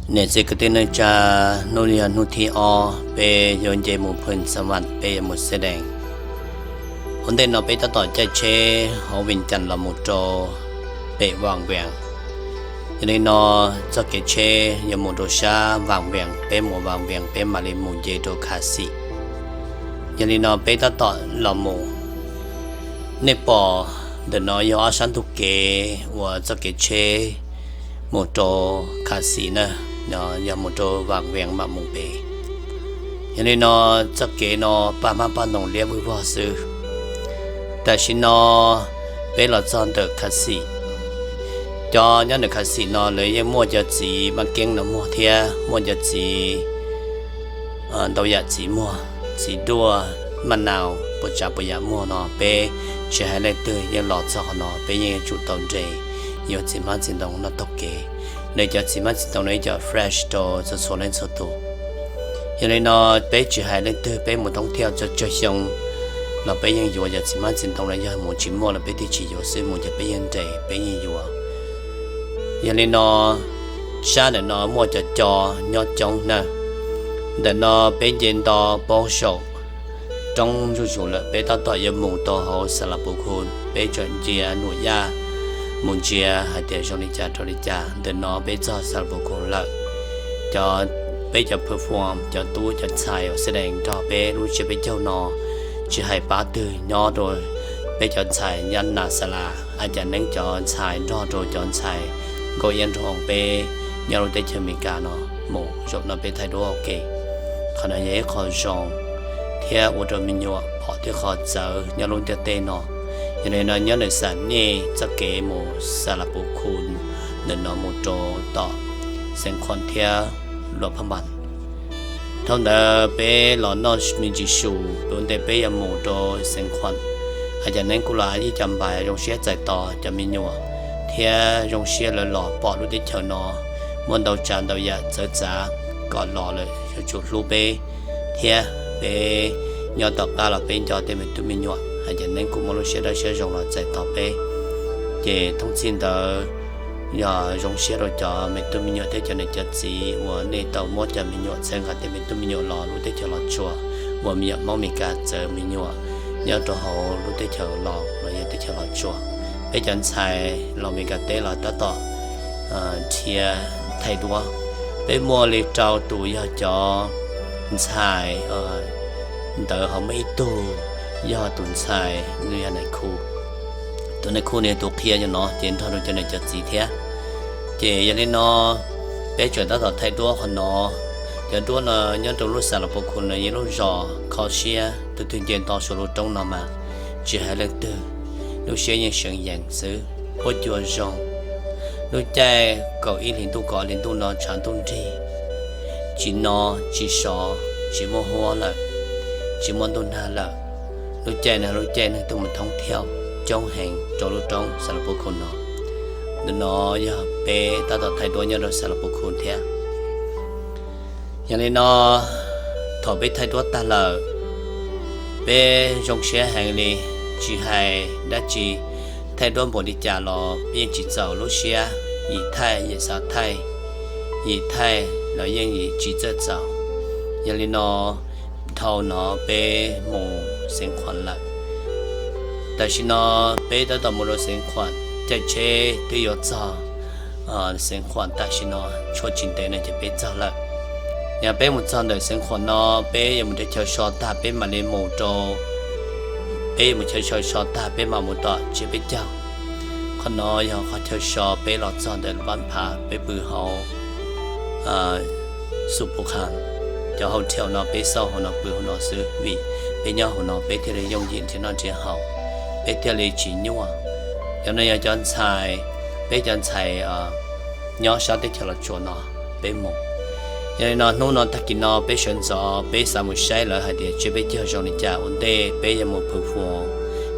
Niam txiv kwv tij neej tsa, hnub no yog hnub thib ob peb yuav nce mus Phoos Xa Vam, peb yuav mus Xeeb Dees. Ua ntej no peb tab tom caij tsheb hauv Vias Cas los mus rau pem Vam Vias. Yog li no txoj kev tsheb yuav mus rau sab Vam Vias, peb mus Vam Vias peb mam li mus nce rau Kha Xim. Yog li no peb tab tom los mus, nej pom ntawm no yog ob sab ntug kev uas txoj kev tsheb mus rau Kha Xim na, yog mus rau Vam Vias mam mus pem. Yog li no txoj kev no paj hmab paj ntoo liab vwj vog xwb. Tam sim no peb los txog ntawm Kha Xim. Cov nyob ntawm Kha Xim no lawv yeej muaj cov txiv maj keeb no muag thiab muaj cov txiv ntau yam txiv muag, txiv duaj, maj nau, puas tsav puas yam muag no peb tsis hais leej twg yeej los txog qhov no peb yeej yuav tsum tau nres yuav txiv hmab txiv ntoo noj taug kev. Lawv cov txiv hmab txiv ntoo no ib co fresh rau txhua txhua leej txhua tus. Yog li no peb tsis hais leej twg peb mus thoob thiab txog tsawg xyoo los peb yeej yuav cov txiv hmab txiv ntoo no, yog mus tsis muaj los peb thiaj tsis yuav xwb, mus ces peb yeej nres peb yeej yuav. Yog li no sab ntawm no muaj cov co nyob coob na. Ntawm no peb nce nto paub saum roob zuj zus lawm, peb tab tom yuav mus tau hauv Xas Las Pus Khus, peb tseem ntsia nuam yaj mus ntsia hais tias zoo li cas rau li cas. Ntawm no peb txog Xas Las Pus Khus lawm. Cov, peb cov phu fuam, cov tub cov ntxhais uas Xeeb Dees nrog peb lub tsiab peb caug no, tsis hais pab twg nyob rau peb cov ntxhais Nyab Nas Xas Las, As Cas Neeb cov ntxhais nrog rau cov ntxhais nkauj iab nraug oo peb nyob lub teb chaws Amelikas no mus. Zaum no peb thaij duab ua ke, qhov no yog ib qho zoo thiab ua rau me nyuam pom tib qho txawv nyob lub ntiaj teb no. Yog li no nyob ntawm Xam Nyej txoj kev mus Xas Las Pus Khus ntawm no mus rau tom Xeev Khuam thiab Luam Phaj Npas. Dhau ntawd peb los noj me ntsis su, ua ntej peb yuav mus rau Xeev Khuam. As Cas Neeb kuj los yij cov npais zoo siab txais tos cov me nyuam thiab zoo siab lawv los pom lub teb chaws no muaj ntau tsav ntau yam txawv txav kom los lawm yuav tsum hlub peb thiab peb nyob tom qab los peb nco tej me tub me nyuam. As Cas Neeb kuj muaj lub siab dawb siab zoo los txais tos peb. Ces thoob txhij ntawd yog zoo siab rau cov me tub me nyuam thiab cov niam cov txiv uas nej tau muab cov me nyuam txhawb nqa tej me tub me nyuam los lub teb chaws Los Tsuas, ua me nyuam Hmoob Mes Kas txawv me nyuam nyob rau hauv lub teb chaws los los yog teb chaws Los Tsuas. Peb cov ntxhais los Mes Kas teb los tab tom dhia thaij duab. Peb muaj li rau tus yog cov ntxhais ntawd ho muaj ib tug yog tus ntxhais nws yog nais khu. Tus nais khu nws yog tus qhia cov no ces nrog rau cov niam cov txiv thiab. Ces yog li no peb tseem tab tom thaij duab qhov no. Cov duab no nyob rau lub Xas Las Pus Khus no yog lub zos kho siab, tus twg nce nto saum lub roob no mas tsis hais leej twg lub siab yeej seev yees xwb. Huab cua zoo. Lub caij kaum ib hlis ntuj kaum ob hlis ntuj no tshav ntuj nrig, tsis no tsis sov, tsis muaj huab lawm, tsis muaj ntuj nag lawm. Lub caij no lub caij neeg tuaj mus thoob thiab coob heev rau lub roob Xas Las Pus Khus no. Ntawm no yog peb tab tom thaij duab nyob rau Xas Las Pus Khus thiab. Yog li no thaum peb thaij duab tag lawm, peb zoo siab heev li, tsis hais dab tsi, thaij duab npaum li cas los peb yeej tsis txaus lub siab, yim thaij yim xav thaij, yim thaij los yeej yim tsis txawj txaus. Yog li no dhau no peb mus Xeev Khuam lawm. Tam sim no peb tab tom mus rau Xeev Khuam, caij tsheb twb yuav txog Xeev Khuam tam sim no, tshuav tsis ntev no ces peb txog lawm. Yog peb mus txog ntawm Xeev Khuam no, peb yuav mus rau chaw so tag peb mam li mus rau, peb yuav mus chaw so so tag peb mam mus tom tsiab peb caug. Qhov no yog qhov chaw so peb los txog ntawm Vaj Phav peb pw hauv Xus Pus Khas, cov hotel no peb xauj hauv no pw hauv no xwb vim peb nyob hauv no peb thiaj li yooj yim nrhiav noj nrhiav haus, peb thiaj li tsis nyuaj. Cov no yog cov ntxhais, peb cov ntxhais nyob sab teb chaws Los Tsuas no peb mus. Yog li no hnub no tag kis no peb sawv ntxov peb xav mus saib lawv hais tias tsiab peb caug zoo li cas, ua ntej peb yuav mus Phwv Fua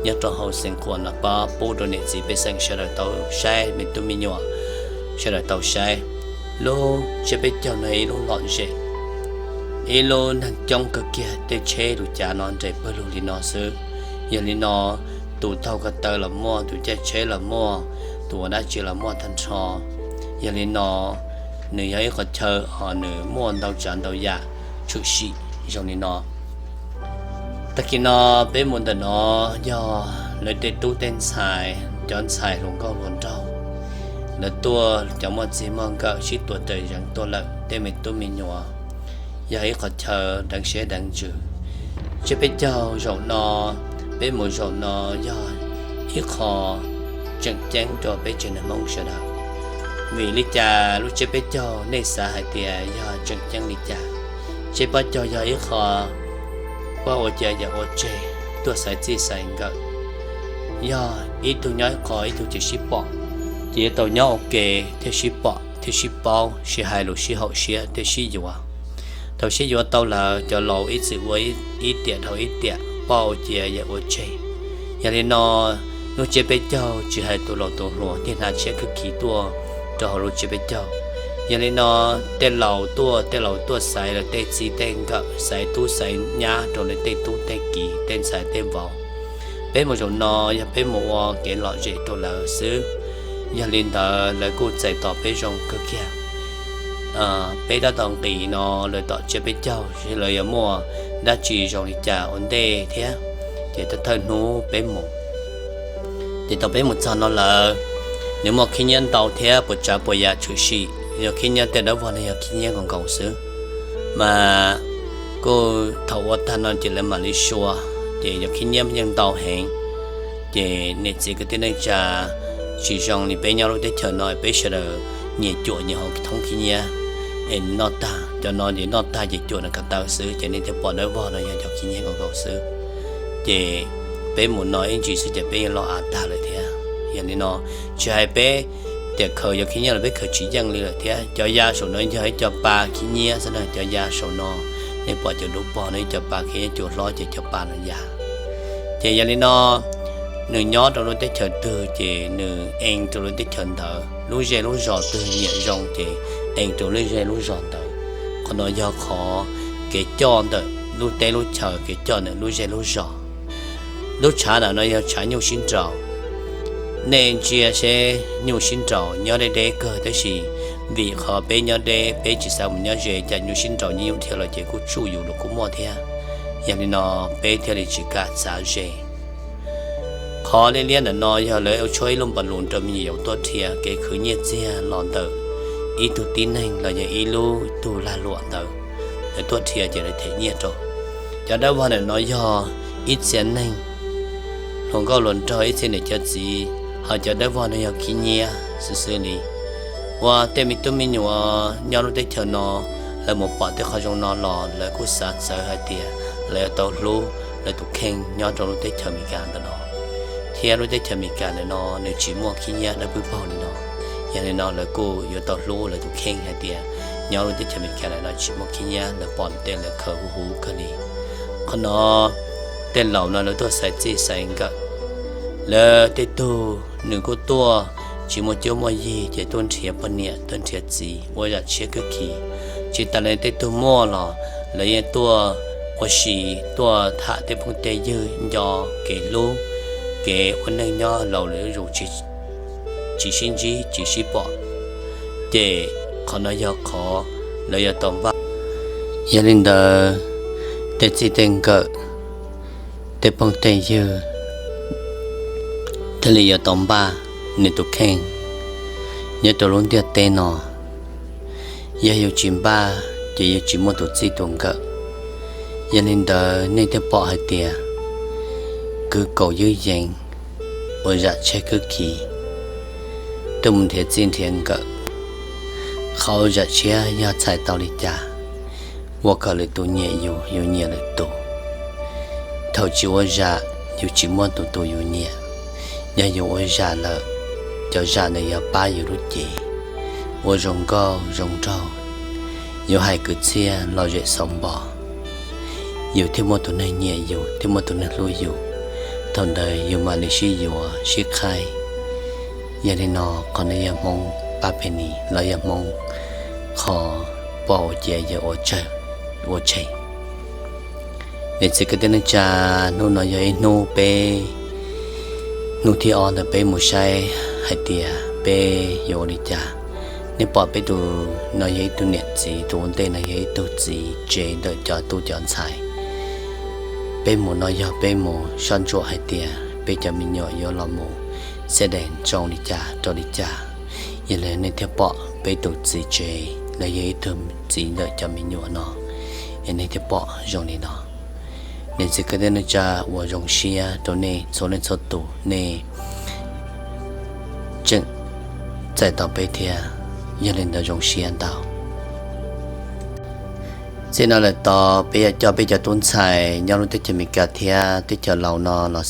nyob rau hauv Xeev Khuam no pab pub rau niam txiv pej xeem sawv daws tau saib, me tub me nyuam sawv daws tau saib. Lub tsiab peb caug no ib lub lom zem, ib lub neeg coob kawg kiag, tej tsheb lus cav no nres pawg lug li no xwb. Yog li no tus taug ko taw los muaj, tus caij tsheb los muaj, tus ua dab tsi los muaj tag nrho. Yog li no nws yog ib qhov chaw uas nws muaj ntau tsav ntau yam tshwm sim zoo li no. Tag kis no peb mus ntawm no yog lawv tej tub tej ntxhais, cov ntxhais hluas nkauj hluas nraug, lawv tuaj cov muaj txij muaj nkawm sib tuav tawm zeev tuaj lawm tej me tub me nyuam, yog ib qhov chaw deev siab deev ntsws. Tsiab peb caug zaum no, peb mus zaum no yog ib qho tseem ceeb rau peb tsev neeg Hmoob sawv daws. Vim li cas lub tsiab peb caug nej xav hais tias yog tseem ceeb li cas? Tsiab peb caug yog ib qho pab ua cas yam ua tseg, tuaj xaiv txij xaiv nkawm. Yog ib tug nyob ib qho ib tug ces sib pom, ces yuav tau nyob ua ke thiaj sib pom thiaj sib paub, sib hais lus sib haum siab thiaj sib yuav. Thaum sib yuav tau lawm cov laus ib txwm ua ib tiam dhau ib tiam, pab ua ciav yam ua tseg. Yog li no, lub tsiab peb caug tsis hais tus laus tus hluas thiaj hnav tshiab khwb khiv tuaj rau hauv lub tsiab peb caug. Yog li no, tej laus tuaj, tej laus tuaj xaiv lawv tej txij tej nkawm, xaiv tub xaiv nyab rau lawv tej tub tej kiv tej ntxhais tej vauv. Peb mus zaum no yog peb mus ua kev lom zem rau lawv xwb. Yog li ntawd lawv kuj txais tos peb zoo kawg kiag. Peb tab tom nqis no lawv tom tsiab peb caug, lawv yuav muaj dab tsi zoo li cas ua ntej thiab. Ces thawj thawj hnub peb mus, ces thaum peb mus txog no lawm, nws muaj khib nyiab ntau thiab puas tsav puas yam tshwm sim, yog khib nyiab tej dawb vog no yog khib nyiab nkaus nkaus xwb. Mas kuj thaum ua tag no ces lawv mam li sua, ces yog khib nyiab yeej ntau heev. Ces niam txiv kwv tij neej tsa, tsis zoo li peb nyob lub teb chaws no peb sawv daws nyias cuam nyias hauv thoob khib nyiab, es noj tag cov no ces noj tag ces cuam nws ko taw xwb, ces nej thiaj pom dawb vog no yog cov khib nyiab nkaus nkaus xwb. Ces peb mus no ib ntsis xwb ces peb yeej loj av tag lawm thiab. Yog li no, tsis hais peb tias khaws yog khib nyiab los peb khaws tsis yeej li lawm thiab. Cov ya saum no yog ib co pa khib nyiab xwb na, cov ya saum no, nej pom cov dub pog no ib co pa khib nyiab, cua hlob ces cov pa no ya. Ces yog li no, nws nyob rau lub teb chaws twg ces nws ees rau lub teb chaws ntawd, lub zej lub zos twg nyiam zoo ces ees rau lub zej lub zos ntawd. Qhov no yog qhov kev coj ntawm lub teb lub chaws, kev coj ntawm lub zej lub zos. Lub tshav ntawm no yog tshav nyuj sib nraus. Nej ntsia seb nyuj sib nraus nyob deb deb kawg, tab sis vim qhov peb nyob deb peb tsis xav mus nyob ze, cas nyuj sib nraus nyuj dhia los ces kuj tsuj yus los kuj muaj thiab. Yog li no, peb thiaj li tsis kam txav ze. Qhov liab liab ntawm no yog lawv ua tshuab ib lub npav lus rau me nyuam yaus tuaj dhia kev khwv nyiaj txiag los ntawm ib tug tib neeg los yog ib lub tug lag luam ntawd, lawv tuaj dhia ces lawv them nyiaj rau. Cov dawb vog ntawm no yog ib txhia neeg hluas nkauj hluas nraug, ib txhia niam cov txiv, ho cov dawb vog no yog khib nyiab xwb xwb li. Ua tej me tub me nyuam nyob lub teb chaws no, lawv mus pom tej qhov zoo no los lawv kuj xav txawv hais tias lawv yuav tau hlub lawv tus kheej nyob rau lub teb chaws Amelikas ntawm no, thiab lub teb chaws Amelikas ntawm no nws tsis muaj khib nyiab dawb pwb paug li no. Yog li no lawv kuj yuav tau hlub lawv tus kheej hais tias nyob lub teb chaws Amelikas ntawm no tsis muaj khib nyiab, lawv pom tej lawv khaws huv huv kawg li. Qhov no tej laus no lawv tuaj xaiv txij xaiv nkawm. Lawv tej tug nws kuj tuaj tsis muaj cuab muaj yig ces tuaj nrhiav poj niam tuaj nrhiav txiv ua zam tshiab khwb khiv. Tsis tas li tej tug muaj los lawv yeej tuaj ua si, tuaj tham tej phooj tej ywg, nco kev hlub, kev ua neej nyob laus lawm zuj zus, tsis sib ntsib tsis sib pom. Ces qhov no yog qhov lawv yuav tau npaj. Yog li ntawd, tej txij tej nkawm, tej phooj tej ywg thiaj li yuav tau npaj nws tus kheej nyob rau lub ntiaj teb no. Yog yus tsis npaj ces yus tsis muaj tus txij tus nkawm. Yog li ntawd nej thiaj pom hais tias kwv kaus ywj yees, ua zam tshiab khwb khiv, tuaj mus nrhiav txij nrhiav nkawm. Qhov ua zam tshiab yog txhais tau li cas? Ua kom lwm tus nyiam yus, yus nyiam lwm tus. Thaum tsis ua zam, yus tsis muaj tus tus yus nyiam. Yog yus ua zam lawm, cov zam ntawd yuav pab yus lub cev ua zoo nkauj zoo nraug, yus hais kwv txhiaj lom zem xauv npo, yus thiaj muaj tus neeg nyiam yus, thiaj muaj tus neeg hlub yus. Thaum ntawd yus mam li sib yuav sib qhaib. Yog li no, qhov no yog Hmoob pab phe nis los yog Hmoob qhov pom ua ciav yog ua tseg, ua tseg. Niam txiv kwv tij neej tsa, hnub no yog ib hnub peb, hnub thib ob ntawm peb mus saib hais tias peb yuav ua li cas. Nej pom peb tus no yog ib tug niam txiv, tus ua ntej no yog ib tug txiv tsev ntawm cov tub cov ntxhais. Peb mus no yog peb mus soj ntsuam hais tias peb cov me nyuam yuav los mus xab dees zoo li cas rau li cas. Yog li nej thiaj pom peb tus txiv tsev los yog ib tug txiv ntawm cov me nyuam no, es nej thiaj pom zoo li no. Niam txiv kwv tij neej tsa, ua zoo siab rau nej txhua leej txhua tus nej tseem txais tos peb thiab, yog li ntawd zoo siab ntau. Txij no lawm tod peb yuav coj peb cov tub ntxhais nyob lub teb chaws Amelikas thiab teb chaws Laus no los